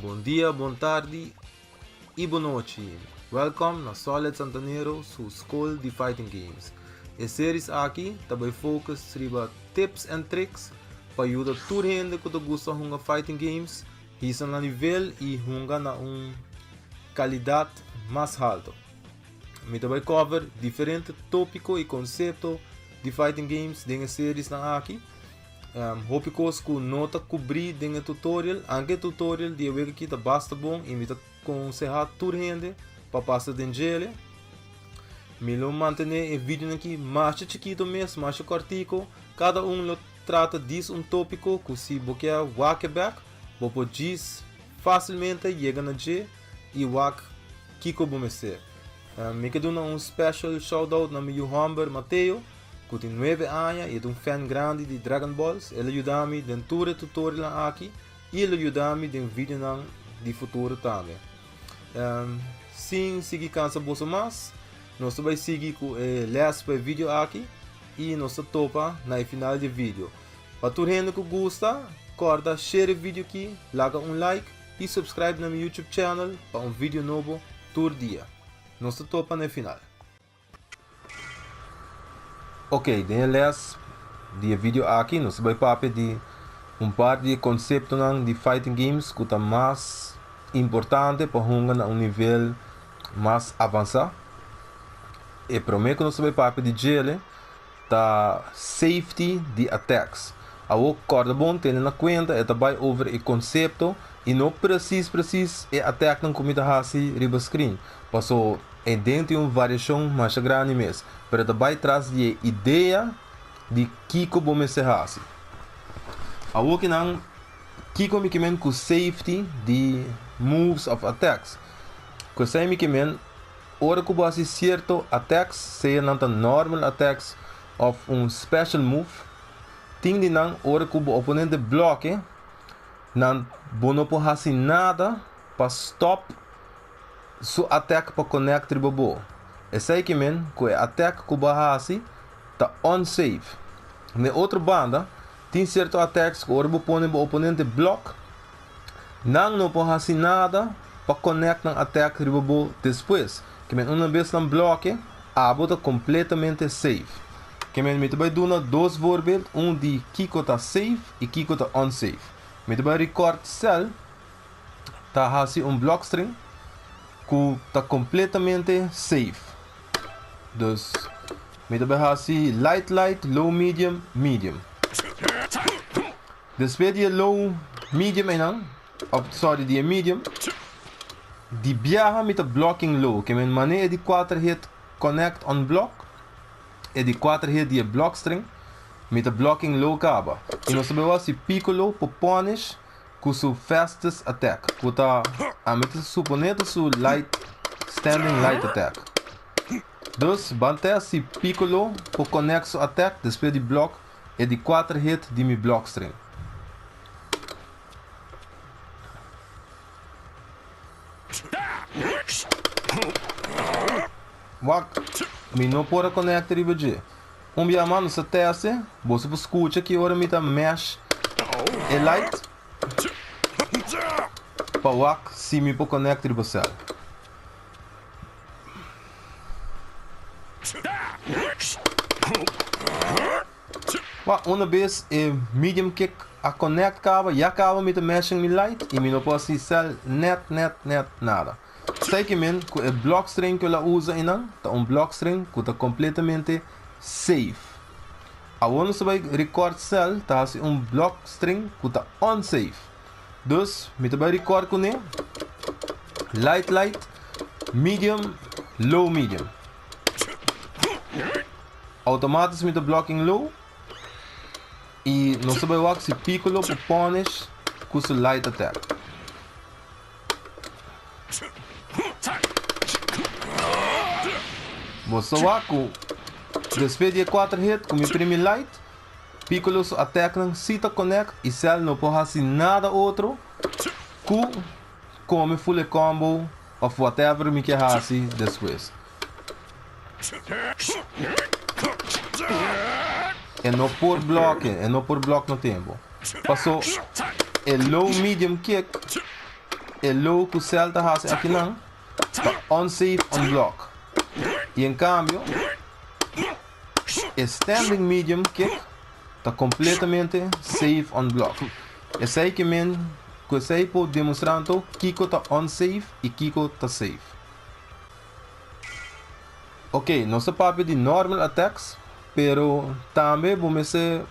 Bon dia, bon tardi y bon nochi. Welcome na Solid Santanero su School di Fighting Games. E series aki ta bay focus riba tips and tricks pa yuda tur hende cu ta gusta hunga fighting games hisa nan nivel y hunga na un calidad mas halto. Mi ta bay cover diferente topico y concepto di fighting games den e series nan aki. Hopi kos ku no ta kubrí den e tutorial, anke e tutorial di e wega aki ta basta bon i mi ta konsehá tur hende pa pasa den djele. Mi lo mantené e videonan aki masha chikito mes, masha kòrtiko. Kada un lo trata dis un tópiko ku si bo ke wak e bèk, bo por djis fásilmente yega na dje i wak kiko bo mester. Mi ke duna un special shout out na mi yu hòmber Mateo. Ku tin nuebe aña i e ta un fan grandi di Dragon Balls. El a yuda mi den tur e tutorialnan aki i el lo yuda mi den videonan di futuro tambe. Sin sigui kansa boso mas, nos ta bai sigui ku e les pa e video aki i nos ta topa na e final di e video. Pa tur hende ku gusta, kòrda share e video aki, laga un like i subscribe na mi YouTube channel pa un video nobo tur dia. Nos ta topa na e final. Ok, den e les di e video aki nos ta bai papia di un par di e konseptonan di fighting games ku ta mas importante pa hunga na un nivel mas avansá. E promé ku nos ta bai papia di djele ta safety di attacks. Awor kòrda bon tene na kuenta e ta bai over e konsepto i no presis presis e attacknan ku mi ta hasi riba screen. Paso e den tin un variashon masha grandi mes, pero e ta bai tras di e idea di kiko bo mester hasi. Awor kinan kiko mi ke men ku safety di moves of attacks? Ku esei mi ke men ora ku bo hasi sierto attacks, sea nan ta normal attacks of un special move, tin di nan ora ku bo oponente bloke, nan bo no por hasi nada pa stop su attack pa connect riba bo. Esei ke men ku e attack ku bo a hasi ta unsafe. Na e otro banda, tin sierto attacks ku ora bo pone bo oponente block, nan no por hasi nada pa connect nan attack riba bo despues. Ke men una bes nan bloke, abo ta completamente safe. Ke men mi ta bai duna dos voorbeeld, un di kiko ta safe i kiko ta unsafe. Mi ta bai record cel. Ta hasi un blockstring ku ta kompletamente safe. Dus mi ta bai hasi light light, low medium, medium. Despues di e low medium einan, of sorry di e medium, di biaha mi ta blocking low. Ke men mane e di kuater hit connect on block, e di kuater hit di e blockstring, mi ta blocking low kaba. I nos ta bai wak si Piccolo por punish Ku su fastest attack, ku ta, ami ta suponé ta su light, standing light attack. Dus, ban test si Piccolo por connect su attack despues di block e di kuater hit di mi block string. Wak, mi no por a connect riba dje. Un bia mas nos ta teste, boso por scucha ki ora mi ta mesh e light pa wak si mi por connect riba cel. Wak, una bes e medium kick a connect caba, ya caba mi ta meshing mi light y mi no por haci cel net net net nada. Esei men ku e block string ku el a usa einan ta un block string ku ta kompletamente safe. Awor nos ta bai record cell ta hasi un block string ku ta unsafe. Dus mi ta bai record kuné light light, medium, low medium. Outomatis mi ta blocking low i nos ta bai wak si Piccolo por punish ku su light attack. Bo sa wak ku despues di e kuater hit ku mi primi light, Piccolo su attacknan si ta connect i Cell no por hasi nada otro ku kome full e combo of whatever mi ke hasi despues. E no por block e no por block na tempo. Paso e low medium kick. E low ku Cell ta hasi akinan ta unsafe on block. I en kambio e standing medium kick ta kompletamente safe on block. Esei ke men ku esei por demostrá anto kiko ta unsafe i kiko ta safe. Ok, nos ta papia di normal attacks, pero tambe bo mester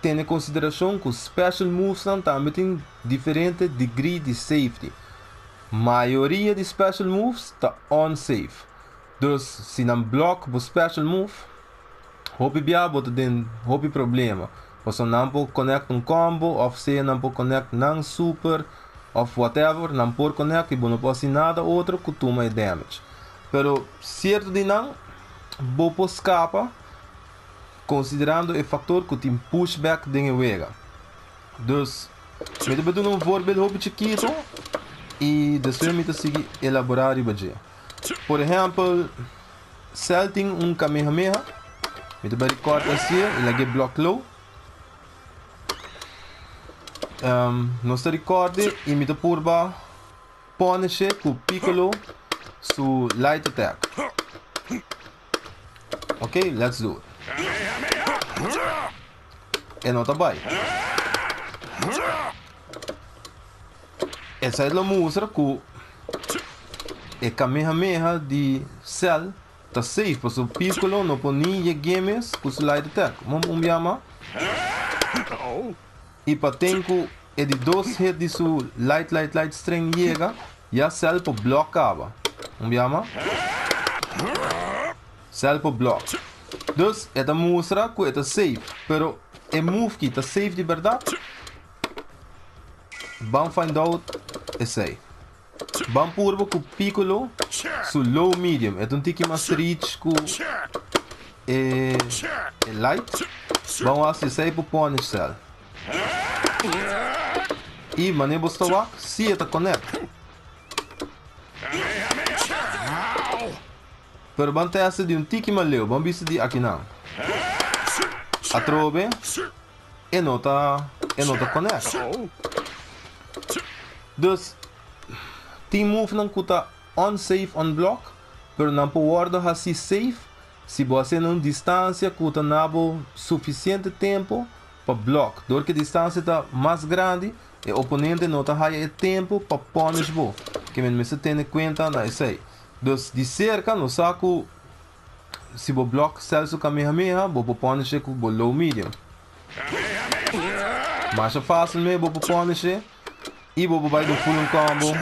tene konsiderashon ku special movesnan tambe tin diferente degree di safety. Mayoria di special moves ta unsafe. Dus si nan block bo special move, hopi bia bo ta den hopi problema. Pasobra nan por connect un combo of sea nan por connect nan super of whatever, nan por connect y bo no por haci nada otro cu tuma e damage. Pero cierto di nan bo por scapa considerando e factor cu tin pushback den e wega. Dus mi ta duna un voorbeeld hopi chikito y despues mi ta sigui elabora riba dje. Por ehempel, Cell tin un Kamehameha, mi ta bai record hacié y lag'é block low. Nos ta recorde y mi ta purba punish'é cu Piccolo su light attack. Ok, let's do it. E no ta bai. Esei lo mustra ku e Kamehameha di Cell ta safe pasobra Piccolo no por ni yeg'é mes ku su light attack. Mon un bia mas. I pa ten ku e di dos hit di su light light light string yega, ya Cell por block kaba. Un bia mas. Cell por block. Dus e ta mustra ku e ta safe, pero e move ki ta safe di bèrdat? Ban find out esei. Ban purba ku Piccolo su low medium. E ta un tiki mas reach ku e e light. Ban wak si esei por punish Cell. I manera bo sta wak, si e ta connect. Pero ban testa di un tiki mas leu, ban bisa di akinan. Atrobe e no ta e no ta connect. Dus tin movenan cu ta unsafe on block, pero nan por wordo haci safe si bo haci na un distancia cu ta na bo suficiente tempo pa block. Dor cu e distancia ta mas grandi, e oponente no ta haya e tempo pa punish bo. Ke men mester tene cuenta na esey. Dus di cerca nos sa cu si bo block Celso Kamehameha bo por punishe cu bo low medium. Masha facil me bo por punishe y bo por bay den full un combo.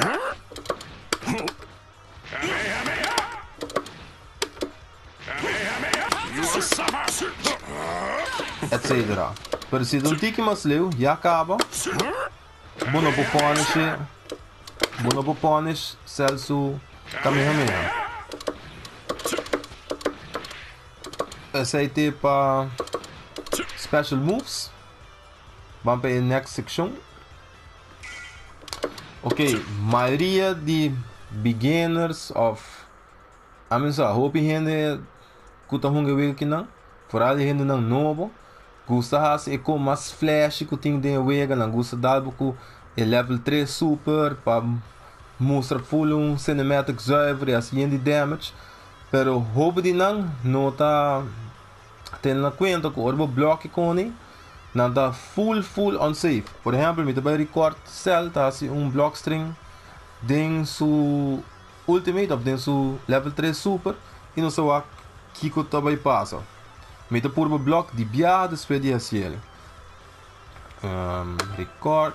Etc. Pero si ta un tiki mas leu ya caba bo no por punishe bo no por punish Celso Kamehameha. Esei te pa special moves. Ban pa e next section. Ok, mayoria di beginners of ami sa hopi hende ku ta hunga e wega kinan, foral e hendenan nobo, gusta hasi e kon mas flashy ku tin den e wega, nan gusta dal bo ku e level tres super pa mustra full un cinematic zuiver y hasi yen di damage, pero hopi di nan no ta tene na cuenta cu ora bo bloki coni nan ta full full unsafe. Por ehempel mi ta bay record Cell ta hasi un block string den su ultimate of den su level tres super y nos ta wak kico ta bay pasa. Mi ta purba block di biaha despues di haci el. Record.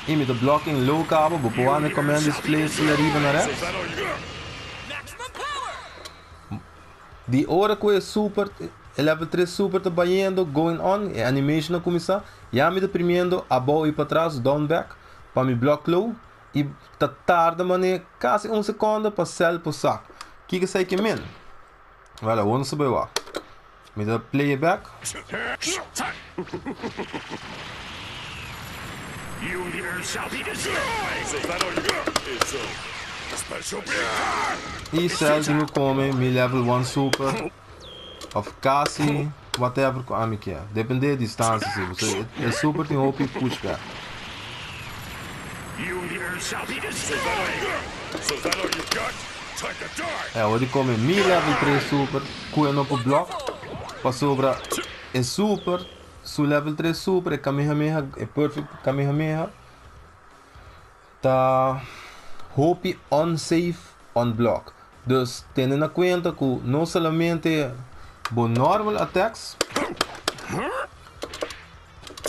Y mi ta blocking low cabo, bo por wak na command display si ariba na rechts. Di ora cu e super, e level 3 super ta bayendo, going on, e animation a cuminsa, ya mi ta primiendo abao y patras, down back, pa mi block low, y ta tarda mane casi un seconde pa cell por sak. Kiko esey ke men? Well, awor nos ta bay wak. Mi ta play it back. Y Cell tin cu come mi level 1 super of casi. whatever ku ami ke. Depende di distansia si. So e super tin hopi pushback. You here shall be destroyed. So is that all you got? Time to die! E, ora di kome mi level 3 super ku e no por block. Pasobra e super, su level 3 super, e Kamehameha, e perfect Kamehameha, ta hopi unsafe on block. Dus tene na kuenta ku no solamente bo normal attacks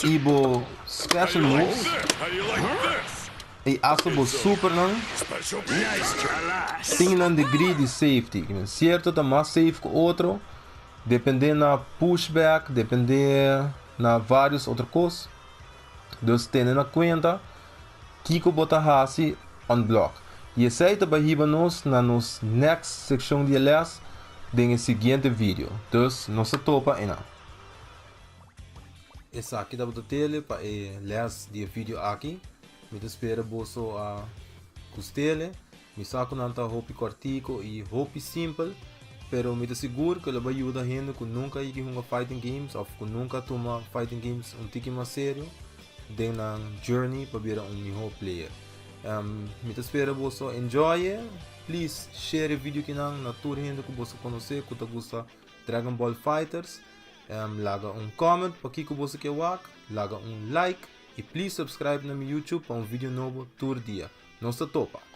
i bo special moves How do you like this? i hasta bo supernan Special Nice try. tin nan degree di safety. Sierto ta mas safe ku otro, depende na pushback, depende na varios otro kos. Dus tene na kuenta kiko bo ta hasi on block. I esei ta bai hiba nos na nos next sekshon di les den e siguiente video. Dus nos ta topa einan. Esaki tabata tele pa e les di e video aki. Mi ta spera boso a gust'ele. Mi sa ku nan ta hopi kòrtiku i hopi simpel, pero mi ta sigur ku lo bai yuda hende ku nunka a yega hunga fighting games òf ku nunka a tuma fighting games un tiki mas serio den nan journey pa bira un mihó player. Mi ta spera boso enjoy e. Please share e video kinan na tur hende ku boso konosé ku ta gusta Dragon Ball Fighters. Laga un comment pa kiko boso ke wak, laga un like i please subscribe na mi YouTube pa un video nobo tur dia. Nos ta topa!